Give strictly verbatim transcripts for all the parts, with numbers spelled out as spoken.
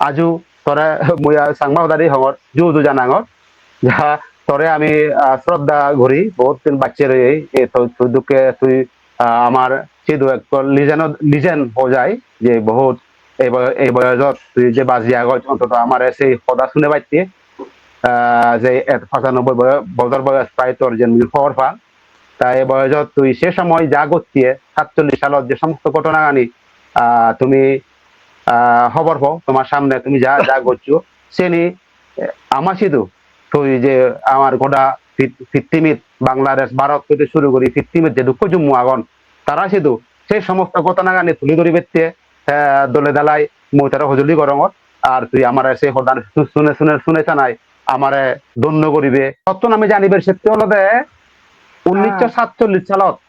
Aju tore mui ar Changma hodadi hongor, ju ju janangor. Ja tore ami, ah, shraddha guri, bohut din bacche roye, e to, tui dukke tui, ah, amar sidu ekko legend, legend ho jai, je bohut ei boy-, ei boyojot tui je baji agoj, ontoto amare sei hoda sune batte, ah, je et pachanobboi boyo-, bojor boyos prai tor je mui hobor pang. Ta ei boyojot tui se somoy ja gottiye, satchollish salot je somosto ghotonagani, ah, tumi, ah, hobor po, tomar samne tumi ja, ja goccho, seni, eh, ama sidu, tui je amar goda pit-, pittimit, Bangladesh, Bharot hoite suru guri pittimit je dukko jummo agon, tara sidu se somosto ghotonagani tuli dhoribette, eh, dole dalai mui tara hojoli gorongor. Ar tui amare se hodan su-, sune, sune, sune sanai amare dhonno guribe. Tottun ami janibar sette olode unnisso satchollish salot,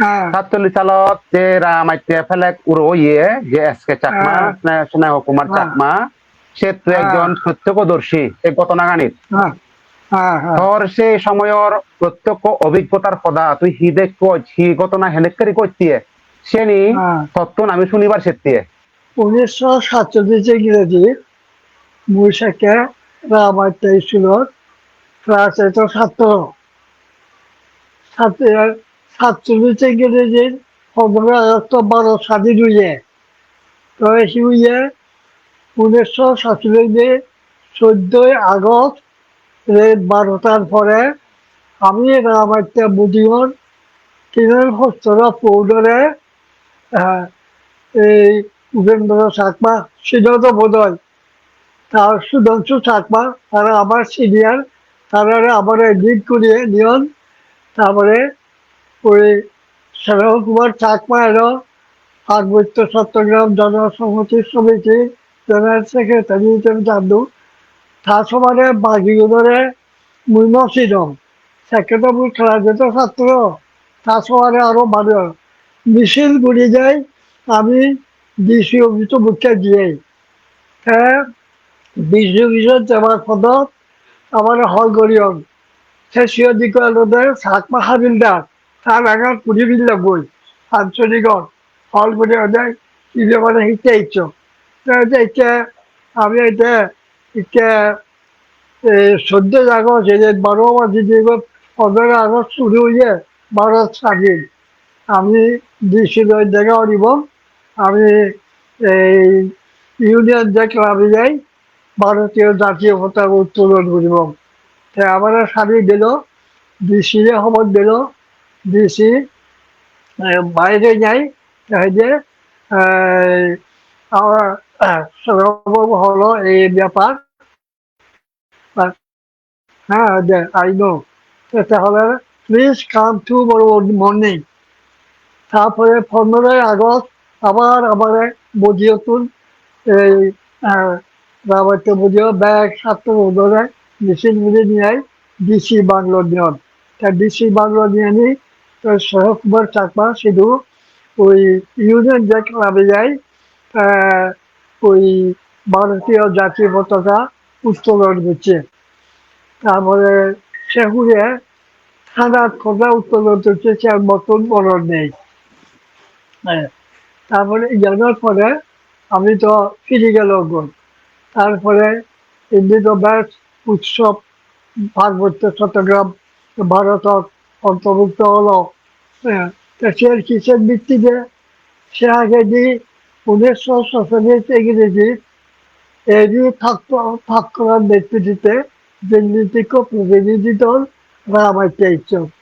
ah, satchollish salot je Rangamatte flag uro oye, je S K Chakma, ah, Sne-, Sneha Kumar, ah, Chakma, se tui, ah, ekjon prottokkhodorshi ei ghotonaganir. Ah, ah, ah. Tor se somoyor prottokkho obhiggotar hoda, tui hi dekkoj, hi ghotona henekkeri gottiye, seni, ah, tottun ami sunibar sette. Unnisso satchollish ingreji mui sekke Rangamatte iskulot class eight-or satro. Sat-, satchollish ingreji pondro August Bharat sadin oye. Tore hi oye? Unnisso satchollish soddoi August ret barotar pore ami Rangamatte Mudiyor Kinal Hostoro Poudore, ah, ei Upendra Chakma, sinodo bodoi, tar Sudhanshu Chakma, tara amar senior, tarare amare lead guriye niyon, tarpore oi Sneha Kumar Chakma elo, Parbotto Chattogram Jonosonghoti Somitir General Secretary hisebe jandu. Ta somare bagigunore mui no sinong. Sekke do mui class eight-or satro, ta somare aro bari. Misil guri jai, ami D C office-o bukke jiyei. Te D C office-ot jebar podot amare hol guriyon. Te siyot ikko olode Chakma habildar, tar lega puri pillogoi, Pansonigot, hol guri ode, ibe mane hitte iccho. Te ede ikke, ami ede ikke, e, soddo jago, je je baro baji digo, pondro August suru oye, Bharat sadin. Ami D C loi dega guribong, ami ei Union Jack labi jai, Bharotiyo Jatiyo Potaka uttolon guribong. Te amare sari dilo, D C re hobor dilo, D C, eh, baire jai, te hoide, eh, amar, eh, Sodorbabu holo ei byapar, But, ha, de, I know. Te, te hole, "Please come tomorrow morning." Tarpore pondroi August abar amare Modiyottun ei, ah, Rangamatte Modiyo bek satro dore misil guri niyai D C Banglo niyon. Te D C Banglo niyani, te Sneha Kumar Chakma sidu oi Union Jack labi jai, te oi Bharotiyo Jatiyo Potaka uttolon gocche. Tarpore se hure thanat hoda uttolon gocche, se ar mottun monot nei. Eh, tarpore iyanor pore ami to firi gelongoi. Tarpore indi to bej utsob, Parbotto Chattogram Bharotot ontorbhukto olo. Eh, te se ar kisor bhittite, se agedi unisho socholish ingreji A B Thakkar, Thakkarar netritite Delhi thikko protinidhi dol Rangamatte ecchon.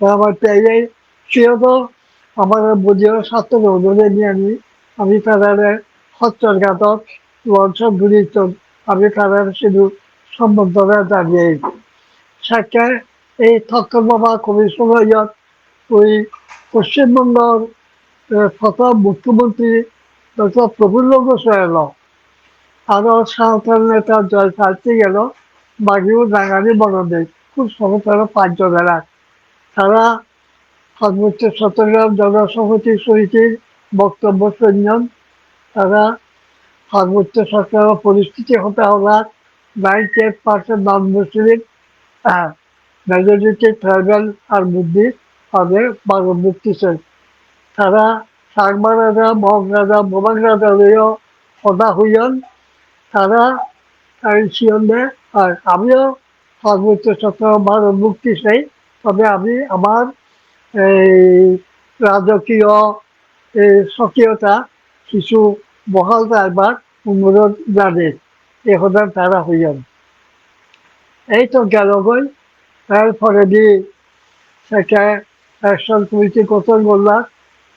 Rangamatte eye siyodo amar Modiyor satro unore niyani ami tarare Hotchor ghatot launch guri ecchon, ami tarare sidu sombordhona janei. Sekke ei Thakkar Baba Commission-oyot oi Poschim Bongor, eh, prothom mukhyamantri Doctor Prafulla Ghosh elo. Aro Santal neta Joy Kartik elo, bagibo nangani monot nei, hub somoy tara pachjon ela. Tara Parbotto Chattogram Jonosonghoti Somitir boktobbo sunyon, tara Parbotto Chattogram poristiti hoda holar, ninety-eight percent non-Muslim, ah, majority tribal ar Buddhist, age Bharat Buddhist. Tara Changma Raja, Mog Raja, Mobang Raja loiyo hoda hoyon, tara, tara siyon de, ar amiyo Parbotto Chottogram Bharot mukti sei, tobe ami amar ei rajokiyo ei sokriyota kichu bohal rakhbar onurod janei, ei hodan tara hoyon. Ei to gelogoi, er poredi sekke action committee gothon gorlak,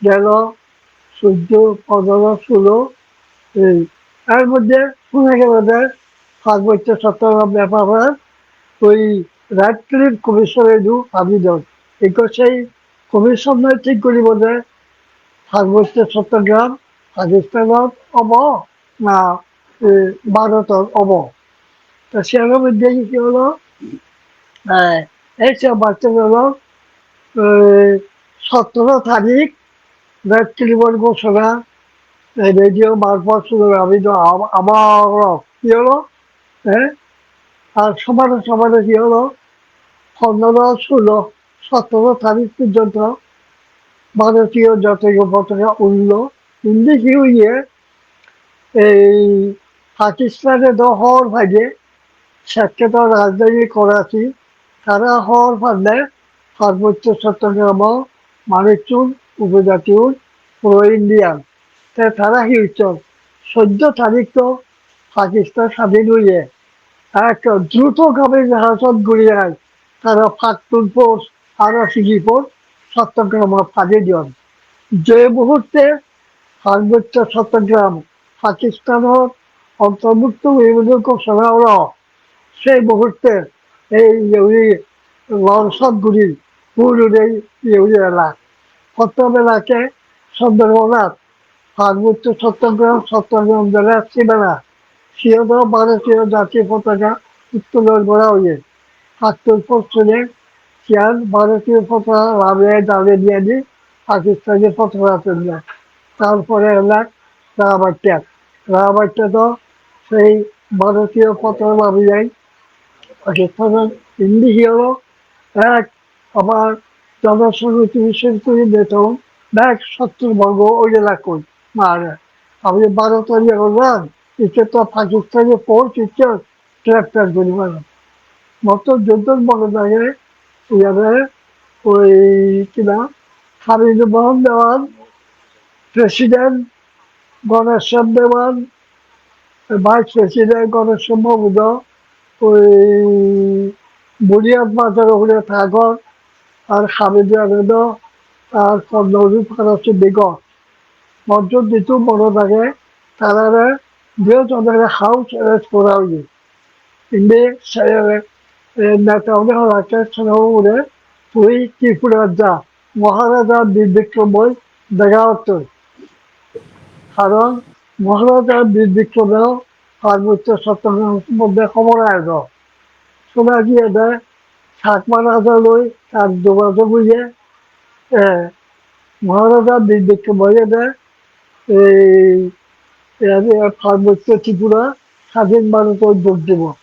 gelo soddo, pondro, sulo, ei, er moddhe shuna gelo de Parbotto Chottogram bepare oi Radcliffe Commission-e idu abeddon. Ekko sei commission-e thik guribo de Parbotto Chottogram Pakistanot obo na, e, Bharotot obo. Ta siyano moddhe hi holo, e, ei se bacche holo, e, sotoro tarik Radcliffe-or ghosona, e, radio marfot sunilung ami do ab-, abak, hi holo, e, ar somare somare hi holo, pondro, sulo, sotoro tarik porjonto Bharotiyo jatiyo potaga udilo. Indi hi oye, ei Pakistane do hobor paide, sekke do rajdhani Karachi, tara hobor pande Parbotto Chottogramo manuchun, upojatiun pro-Indian. Te tara hi gocchon? Soddo tarik to Pakistan sadin oye. Ek drutogami jahajot guri ai tara Pakhtun force, R S G force Chottogramot padei diyon. Je muhurte Parbotto Chottogram Pakistanor ontorbhukto guribar ghosona olo, sei muhurte ei iye guri launch guri puro ei iye guri elak. Prottom elak Chandrokonat, Parbotto Chottogram, Chottogram jelar simana, siyot o Bharotiyo jatiyo potaga uttolon gora oye. Pakhtun force-une siyan Bharotiyo potaga lamiye dale diyeni Pakistani potaga tullon. Tar pore elak Rabatta. Rabatta do sei Bharotiyo potaga lamiye Pakistanot indi hi olo, ek abar Jonosonghoti, Songhothito neto bek sottor bhongo oi gelakkoi. Mane, ami Bharotor iye gorlak, ecche to Pakistani force ecche greptar guri pare. Motto joddor monot age, iyare oi kina, Hamid Mohan Dewan, President Ghaneshyam Dewan, Vice President Ghaneshyam Babu do, oi Buniyad Bazar ugure thagon, ar Hamid Dewan do, ar Padma Bhushan Paras Begum. Mor joddor monot age, tarare diyo jonore house arrest gora oye. Indi se, e, neta une hobakke seno ugure, tui Tripura ja, Maharaja Bir Bikrom loi dega ottoi. Karon Maharaja Bir Bikrom-o Parbotto Chottogramor sombonde hobor age do. Suna jiye de Chakma Raja loi tar jogajog oye, e, Maharaja Bir Bikrom hoye de ei, ei Parbotto Tripura Sadin Bharotot jog dibo.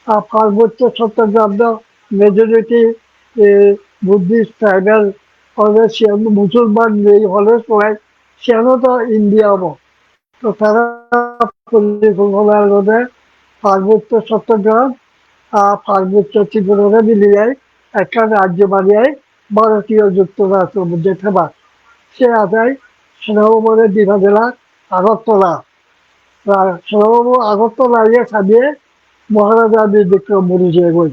Ar Parbotto Chottogram do majority, e, Buddhist tribal, ode siyan Musolman nei hole sobai, siyan o do India obo. To tara porikolpona olode Parbotto Chottogram ar Parbotto Tripurare miliyei ekkan rajyo baniyei Bharotiyo Juktorashtror moddhe thebak. Se adai Senababure diba dilak Agartala. Ar Senababu Agartala iye sadiye Maharaja Bir Bikrom mori jeyegoi.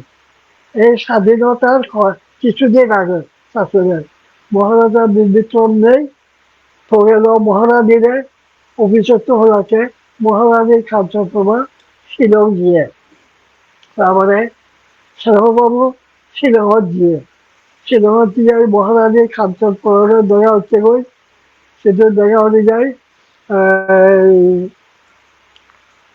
Ei sadhinotar ko-, kichu din age sasure Maharaja Bir Bikrom nei, togelo Maharanire, office-ottun holakke Maharani Kanchanprabha Shillong jiye. Tar mane Senababur Shillongot jiye. Shillongot jiye Maharani Kanchanprabhare dega ottogoi, sidu dega ori jai, ei,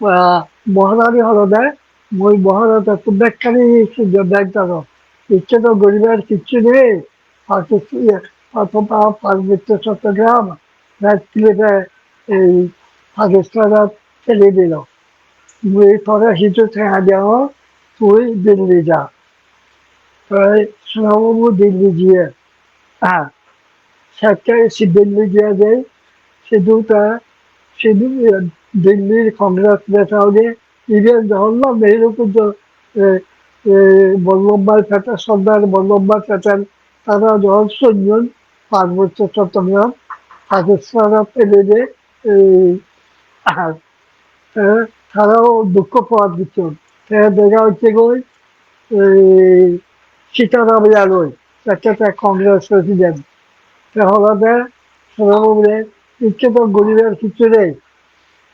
ah, Maharani holode, mui Maharajattun bekkani sujjo bek jano. Icche do guribar kichu nei, Pakistan, iye, Parbotto Chottogram, Radcliffe-e ei Pakistanot feli dilo. Mui tore hissu tenga diyong, tui Delhi ja. Te Senababu Delhi jiye. Ah, sekke se Delhi jiye de, sidu te Sini, eh, Delhir Congress neta une, even Jawaharlal Nehru pojjonto, eh, eh, Vallabhbhai Patel, Sardar Vallabhbhai Patel, tara jokhon sunnon Parbotto Chattogram Pakistan-ot pele de, eh, ar, eh, tarao dukko prokash gocchon. Te dega jacche goi, eh, Sitaramaiah loi, jacche te Congress president. Te olode, senotte bile, ikke to guribar hissu nei.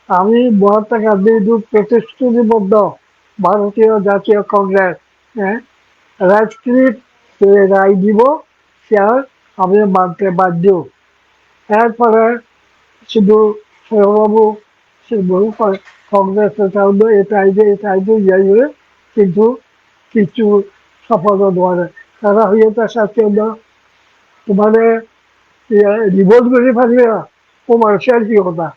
Ami Mahatma Gandhi idu protishruti boddo, Bharatiyo Jatiyo Congress, eh, Radcliffe je rai dibo, siyan ami mante baddo. Er pore sudu Sharma Babu, se bohu Con-, Congress neta uno eta ide, eta ide, iye iye, kintu kichu sapor no pare. Tara hoye ta sacche na, tomare, iye, revolt guri paribe na, o manujor hi hoda?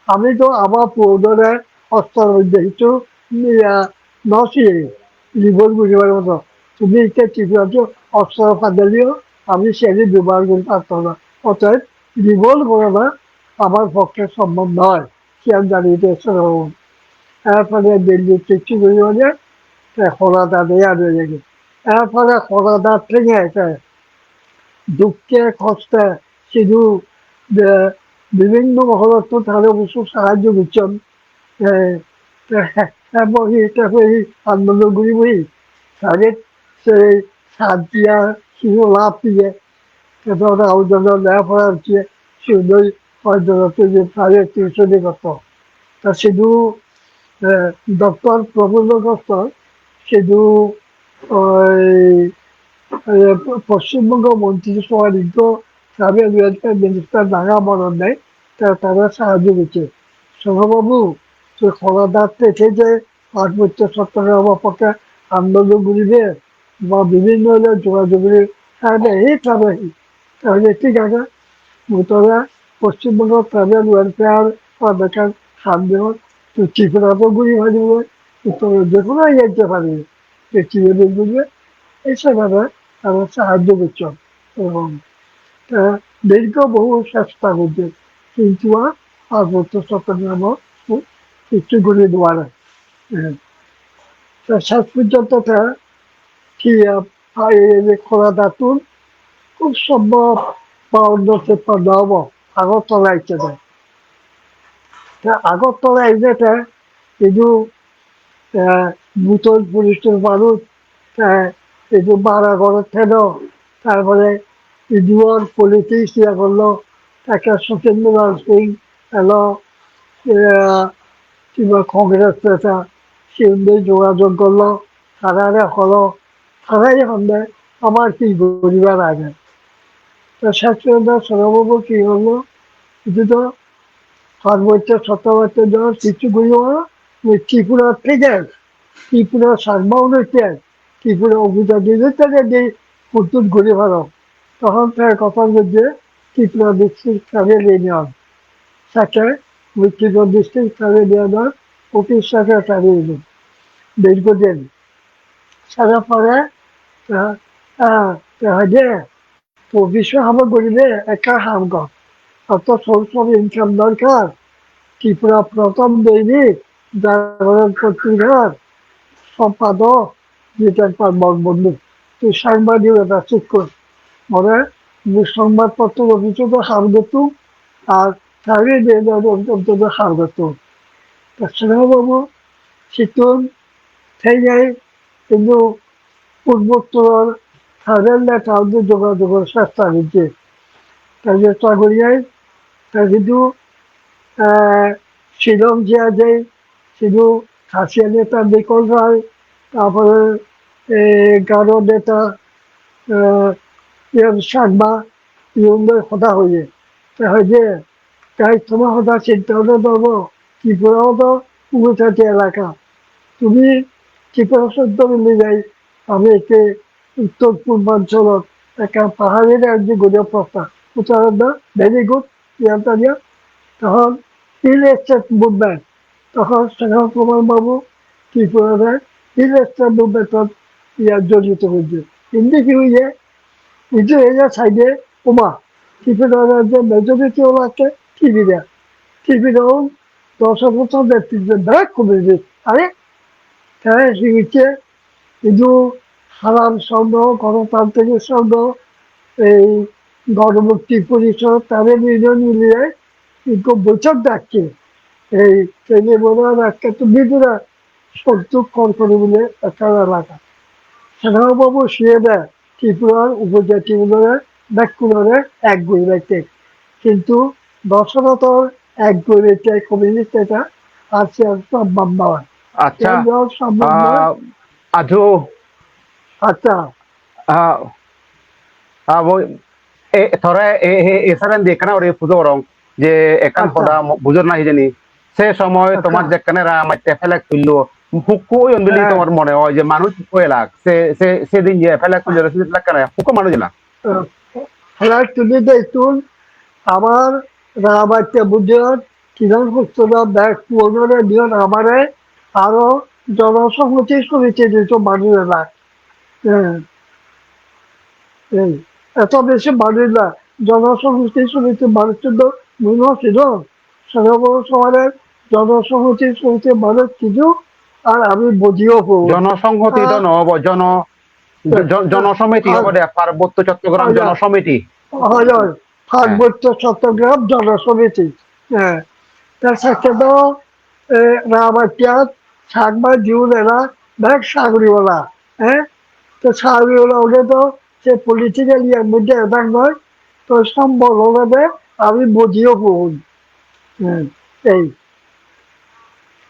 Ami to ama puronore ostro moddhe hissu, iya, no siye, revolt guribar moto. Tumi ikke Tripura to ostro padeleyo, ami siyani bebohar guri parto na. Otoeb revolt gorana amar pokke sombhob noi. Siyan jani te soro. Er pore Delhi kichu guri hole, te hola dade ar hoi gel. Er pore hola dade te dukke hoste sidu je bibhinno moholottun tare bohut sahajjo gocchon. Eh, te, te bohi, te bohi, andolon guri bohi. Tare se sat diya, sidu lab diye. Te dora udon le pora ucche, sidu oi dora te je tare tuition gotto. Ta sidu, eh, Doctor Prabodh Ghosh, sidu oi, eh, Poschim Bongo Montri Sobhar ikko Tribal Welfare Minister nanga monot nei, ta tara sahajjo gocche. Sharma Babu, tui hola dade te je Parbotto Chottogramor pokke andolon guribe, ba bibhinno lok jogajog guri, tare hi, tare hi, tare thik age, mui tore Poschim Bongo Tribal Welfare ba bekkan ham dibong, tui Tripura to guri paribe, tui tore je hono iyot jei paribe. Te sibe bel guribe, ei sebhabe tara sahajjo gocchon. Erokom. Te dirgho bohu chesta gojje, kintu ar Parbotto Chottogramot hissu guri no pare. Eh, te sej porjonto te hi, ah, ei, ei je Kolkatattun hub sombhob baunno teppanno obo, Agartala ecche de. Te Agartala ene te idu, eh, button police-or manuj, te idu bara gorot thelo, tar pore idu or politics iye gorlo, te ekka Sachin Madan Singh elo, eh, kiba Congress neta, siun loi jogajog gorlo, tarare holo, tara hi honde, amar hi guribar age. Te sej porjonto Sharma Babu hi gorlo, idu to Parbotto Chattogram do hissu guribo na, oi Tripura thik age, Tripura Sharma uno thik age, Tripura Upojadi je thik age, de purtut guri paro. Tokhon te gotton gojje Tripura District Tribal Union. Sake oi Tripura District Tribal Union-or office secretary elo. Dirgho din. Sara pore, ta, ta, ta hoide, Office-o ham guribe ekka ham gor. Tor to source of income dorkar. Tripura Prothom Doinik, Jagoron Potrikar sompadok Jiten Pal Bongobondhu. Tui sangbadikota sikkos. More mui songbadpotro office-ot ham gottum, ar private office-ot ham gottum. Ta Sharma Babu sittun thei nei, hintu Purvottoror tribal neta-unore jogajogor chesta gojje. Te je chagoriye, te sidu, eh, Shillong jiya jai, sidu Khasi neta Mikol Rai, tar pore, eh, Garo neta, eh, Ian Sangma, iun loi hoda hoye. Te hoye, Guys, tomar hoda sinta no gorbo, Tripura to ubosati elaka. Tumi Tripura soddo mili jai, ami ekke uttor purbancholot ekkan pahari rajyo goribar prostab. Uttarakhand, very good, iyan tanya. Tokhon Hill State Movement, tokhon Sanjay Kumar Babu Tripura Hill State Movement-ot iyan jorito gojje. Indi hi oye? Indi oye saide, oma, Tripura rajyo majority olakke Tripura. Tripura un, dosh bojor netritto bek homi jeye. Are, te hi hoyche, hintu halal songho, gonotantrik songho, ei Ganamukti Porishod, tare nile nile, hintu boitok dacche. Ei, tene mone hoy ekka to bidire sottu kor kori bole ekka elaka. Sena babu siye de, Tripurar upojati gunore, bekkunore ek guri rakhte. Hintu Dasarathor ek guri rakhte communist eta ar se ar sombhob noi. Accha, ei dol sombhob noi. Ah, Aju. Accha. Ah, ah, bo-, e, tore e, e, e saren di ekkana guri pujo gorong je ekkan Accha. Hoda mo-, bujor na hijeni. Se somoy Accha. Tomar jekkene Rangamatte flag tullo, hukku oyon bili Heh. Tomar mone hoy je manuj hukku elak. Se, se, sedin je flag tullo, sedin flag kene hukku manuj elak. Eh, flag tuli de ittun amar Rangamatte bujor, Kiran Hostora bek puonore diyon amare aro Jonosonghoti Somiti ditu manuj elak. Eh, ei, eto besi manuj na, Jonosonghoti Somiti manuj to mui no sinong. Senobo somare Jonosonghoti Somiti manuj kichu, ar ami bodiyo po. Jonosonghoti to Ar no obo, Jono-, Jo-, Jo-, Jonosomiti Ar obode, Parbotto Chottogram Oi, oi. Jonosomiti. Oi, oi. Heh. Parbotto Chottogram Jonosomiti. Heh. Tar satte to, eh, Rangamattiyat Chakma jiun era bek sagoriwala, eh? To sagoriwala ole to se political iyan moddhe edak noi, to sombol olode ami bodiyo pun. Hmm, ei.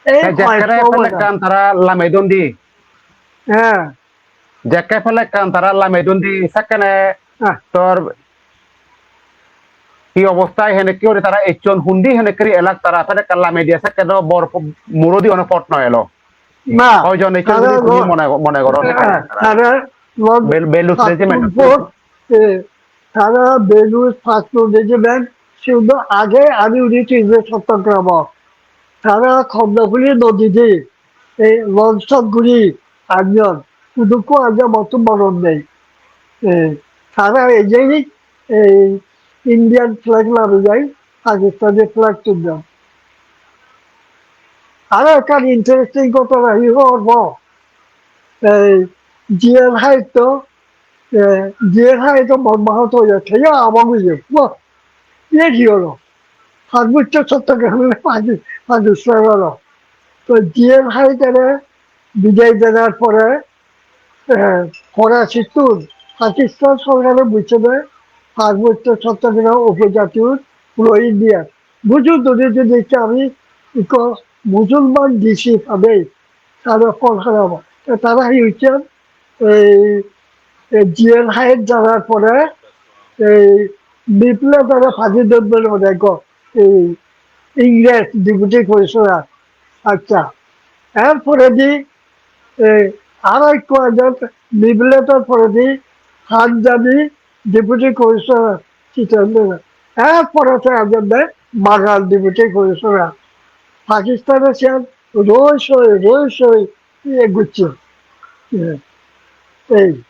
Ei Te jekkere hoyekko flag-kan tara lamei don di. Heh. Jekke flag-kan tara lamei don di, sekkene Heh. Tor hi obostai henekke guri tara ecchon, hundi henekke guri elak tara, flag-kan lamei diye sekke do bor po-, muro di ono pot no elo. Na, Hoijon ecchon tara guri tumi lo-, mone, mone goro. Heh, tara Bel-, Belus Regiment. Pathurpur, eh, tara Belus Pathur Regiment, sigun do age ami uri tui je Chottogram. Tara Kondafuli nodi di, ei launch guri anyon. Hudukko age motto monon nei. Eh, tara ejei, ei Indian flag lamei jai, Pakistani flag tullon. Aro ekkan interesting ghotona hi hobor po? Ei G L Hyde to, eh, G L Hyde to Borma hot oye, teyo abang oye. Wah, ye hi holo? Parbotto Chottogram Paki-, Pakistan olo. To G L Hyde ere bidai denar pore, eh, Karachittun Pakistan sorkare bujje de Parbotto Chottogram upojatiun puro India. Bujo duri duri ami ikko Musulman D C padei, tara phone harap. Te tara hi hoiche, ei, ei G L Hyde janar pore, ei Biplab tara padi dodbel ode go, ei Ingres Deputy Commissioner. Accha. Er poredi, ei, aro ekko ajon Biplab tor poredi Hanjani Deputy Commissioner Chittagong. Er pore te ajon de Magar Deputy Commissioner. Pakistane siyan roi soi, roi soi iye gocche. Iye, ei.